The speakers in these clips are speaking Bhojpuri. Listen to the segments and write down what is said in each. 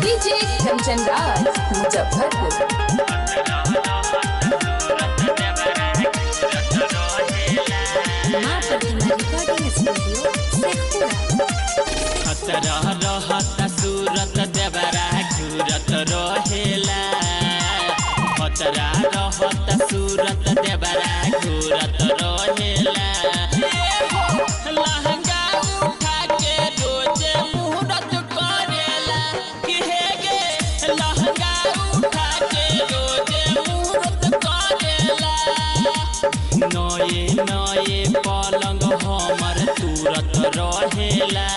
डीजे कंचन राज मुजफ्फरपुर। माँ प्रतिमा रिकॉर्डिंग स्टूडियो शेखपुरा। खतरा रहता सूरत देवरा घूरत रहेला। खतरा रहता सूरत देवरा घूरत रहेला। लहंगा उठा के रोजे मुहूर्त करेला। कि हे गे लहंगा उठा के रोजे मुहूर्त करेला। नए नए पलंग हमर तुरत रहेला।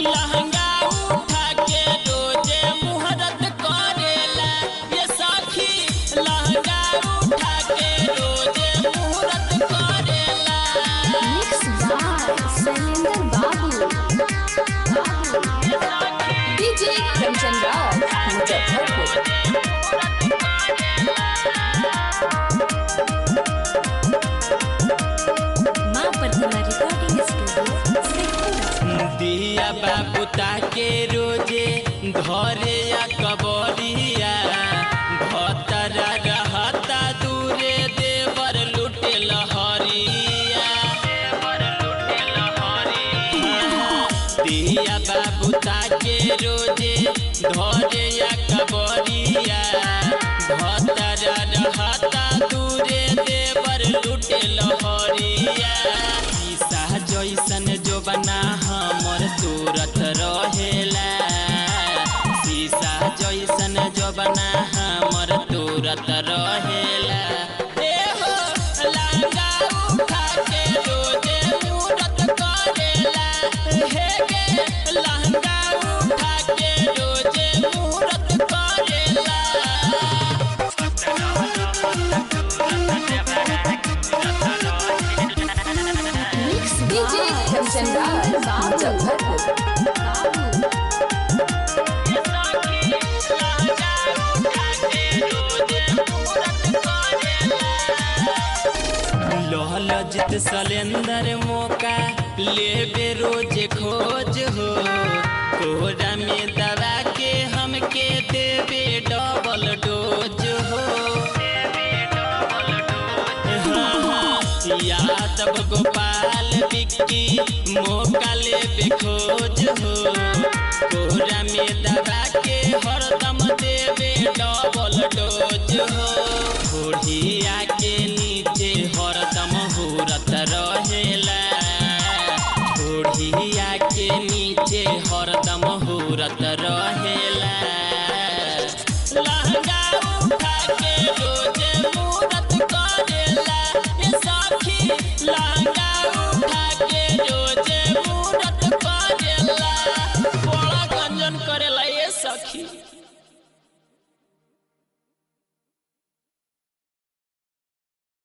लहंगा उठा के रोजे मुहूर्त करेला। ये सखी लहंगा उठा के रोजे मुहूर्त करेला। मिक्स बाय शैलेंद्र बाबू। डीजे कंचन राज मुजफ्फरपुर। माँ प्रतिमा रिकॉर्डिंग स्टूडियो शेखपुरा। दिया बाबू ताके रोजे धरे या कबरिया। भतरा रहता दूरे देवर लुटे लहरिया। दिया बाबू ताके रोजे धरे या कबरिया। भतरा रहता दूरे देवर लुटे लहरिया। शीशा जैसन जो बना हमर सूरत रहेला। शीशा जैसन जो बना हमर तुरत रहेला। ए हो लहंगा उठा के रोजे मुहूर्त करेला। हे गे लहंगा उठा के रोजे मुहूर्त करेला। Mix DJ Kanchan Raj Muzaffarpur. लहलजित सलेंदर मौका लेबे रोज खोज हो। कोहरा में दबा के हमके देबे डबल डोज हो। हाँ, यादव गोपाल बिक्की मौका लेबे खोज हो। कोहरा में दबा के हरदम देबे डबल डोज हो। घोड़िया के नीचे हरदम हुरत रहेला। घोड़िया के नीचे हरदम हुरत रहेला। लहंगा उठा के रोजे मुहूर्त करेला। ये सखी लहंगा उठा के रोजे मुहूर्त करेला। बड़ा गंजन करेला ये सखी।